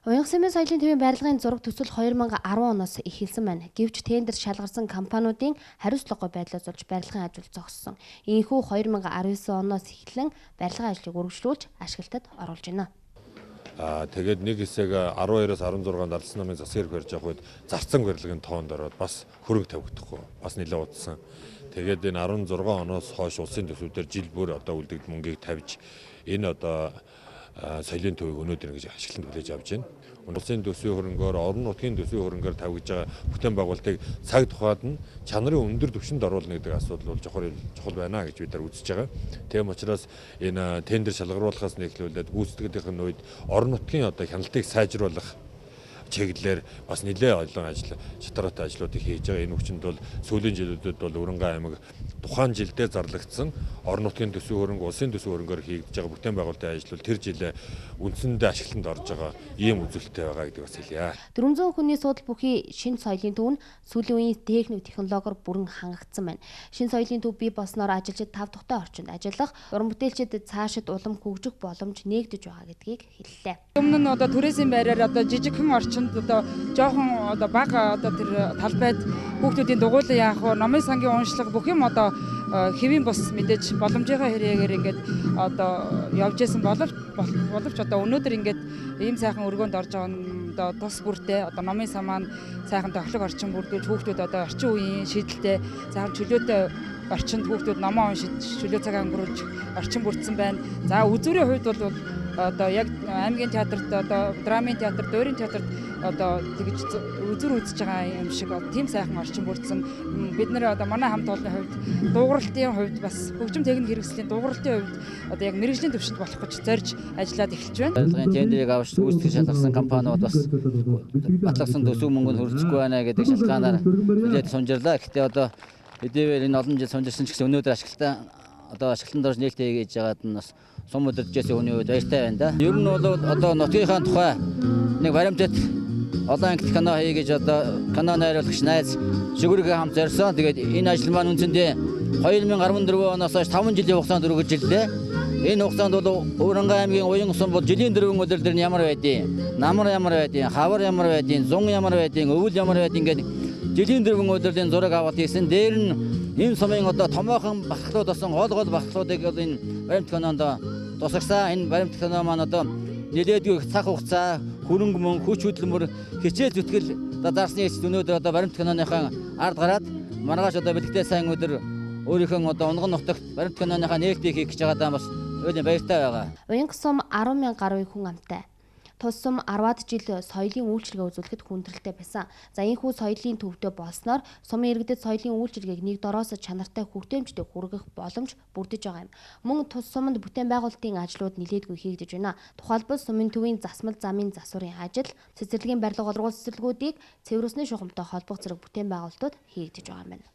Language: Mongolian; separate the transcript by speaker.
Speaker 1: Уянга сумын соёлын төвийн барилгын зураг төсөл 2010 оноос эхэлсэн байна. Гэвч тендер шалгарсан компаниудын хариуцлагагүй байдлаас болж барилгын ажил зогссон. Ийнхүү 2019 оноос эхлэн барилгын ажлыг үргэлжлүүлж ашиглалтад оруулж байна.
Speaker 2: Тэгээд нэг хэсэг 12-оос 16 дарласан намын засгийн эрх барьж явах үед зарцсан барилгын тоонд ороод бас хөрөнгө тавигдахгүй бас нэлээд удсан. Тэгээд энэ 16 оноос хойш улсын төсвүүдээр жил бүр одоо үлдэгдэл мөнгийг тавьж энэ одоо соёлын төвийг өнөөдөр ингэж ашиглан хүлээж авч байна. Улсын төсвийн хөрөнгөөр, орон нутгийн төсвийн хөрөнгөөр тавигдж байгаа бүтээн байгуулалтыг цаг тухайд нь чанарын өндөр түвшинд оруулна гэдэг асуудал бол чухал байна гэж бид нар үзэж байгаа. Тийм учраас энэ тендер шалгаруулахаас нэхлүүлээд гүйцэтгэлийн үед орон нутгийн одоо хяналтыг сайжруулах чиглэлээр бас нэлээд олон ажил шатараатай ажлуудыг хийж байгаа. Энэ хүчинд бол сүүлийн жилүүдэд бол Өрөнгө аймаг тухайн жилдээ зарлагдсан орон нутгийн төсвийн хөрөнгө, улсын төсвийн хөрөнгөөр хийгдэж байгаа бүтээн байгуулалтын ажил бол тэр жилээ үндсэндээ ашиглалтанд орж байгаа ийм үзүүлэлттэй байгаа гэдэг бас хэлье.
Speaker 1: 400 хүний суудал бүхий шинэ соёлын төв нь сүүлийн үеийн техник технологиор бүрэн хангагдсан байна. Шинэ соёлын төв бий болсноор ажилчид 5 дахьтай орчинд ажиллах, уран бүтээлчид цаашид улам хөгжих боломж нээгдэж байгаа гэдгийг хэллээ.
Speaker 3: Өмнө нь одоо түрээсийн байраар одоо жижигхэн орчинд одоо жоохон одоо бага одоо тэр талбайд хүүхдүүдийн дугуйлан яах вэ? Номын сангийн уншлага бүх юм одоо хэвийн бус мэдээж боломжийнхаа хэрэгээр ингээд одоо явж исэн боловч одоо өнөөдөр ингээд ийм сайхан өргөөнд орж байгаа нь одоо тус бүртээ одоо номын сан маань сайхан тохиолог орчин бүрдүүлж хүүхдүүд одоо орчин үеийн шийдэлтэй сайхан чөлөөтэй орчинд хүүхдүүд номоо уншиж чөлөө цагаа өнгөрүүлж орчин бүрдсэн байна. За үзүүрийн хувьд бол одоо яг аймгийн театрт одоо драмын театр, дуурийн театрт одоо тэгж үзүр үзэж байгаа юм шиг тийм сайхан орчин бүрдсэн. Бид нэр одоо манай хамт олонны хувьд дуугаралтын хувьд бас хөгжим техник хэрэгслийн дуугаралтын хувьд одоо яг мэргэжлийн түвшинд болох гэж зорж ажиллаад эхэлж байна.
Speaker 4: Барилгын тендерийг авч гүйцэтгэх шалгарсан компаниуд бас батлагдсан төсөв мөнгө нь хүрдэхгүй байна гэдэг шалтгаанаар нэлээд сунжирлаа. Гэхдээ одоо хэдийгээр энэ олон жил сунжирсан ч гэсэн өнөөдөр ашиглалтанд орж нээлттэй хийж байгаад нь бас сум удирдах байсан хүний үед баяртай байна да. Ер нь бол одоо нутгийнхаа тухай нэг баримтат олон ангит кино хий гэж одоо кино найруулагч найз Шүгүргээ хамт зорьсон. Тэгээд энэ ажил маань үндсэндээ 2014 оноос хойш 5 жилийн хугацаанд үргэлжиллээ. Энэ хугацаанд бол Уранга аймгийн Уян сум бол жилийн 4 өдөр дэр нь ямар байдیں۔ Намар ямар байдیں۔ Хавар ямар байдیں۔ Зун ямар байдیں۔ Өвөл ямар байдیں۔ гэдэг жилийн 4 өдрийн зураг авалт хийсэн. Дээр нь энэ сумын одоо томоохон багтлууд болсон гол гол багтлуудыг бол энэ баримт кинонд тусагсан. Энэ баримт кино маань одоо нэлээдгүй цаг хугацаа, хөрөнгө мөнгө, хүч хөдөлмөр, хичээл зүтгэл зарсны эцэст өнөөдөр одоо баримт киноныхаа ард гараад маргааш одоо бэлэгтэй сайн өдөр өөрийнхөө одоо унган нутагт баримт киноныхаа нээлтийг хийх гэж байгаадаа бас уйлын баяртай байгаа.
Speaker 1: Уянга сум 10,000 гаруй хүн амтай. Тус сум 10-аад жил соёлын үйлчилгээ үзүүлэхэд хүндрэлтэй байсан. За ийнхүү соёлын төвдөө болсноор сумын иргэдэд соёлын үйлчилгээг нэг дороос чанартай хүртээмжтэй хүргэх боломж бүрдэж байгаа юм. Мөн тус суманд бүтээн байгуулалтын ажлууд нэлээдгүй хийгдэж байна. Тухайлбал сумын төвийн засмал замын засварын ажил, цэцэрлэгийн барилга олгол цэцэрлэгүүдийг цэвэр усны шугамтай холбох зэрэг бүтээн байгуулалтууд хийгдэж байгаа юм байна.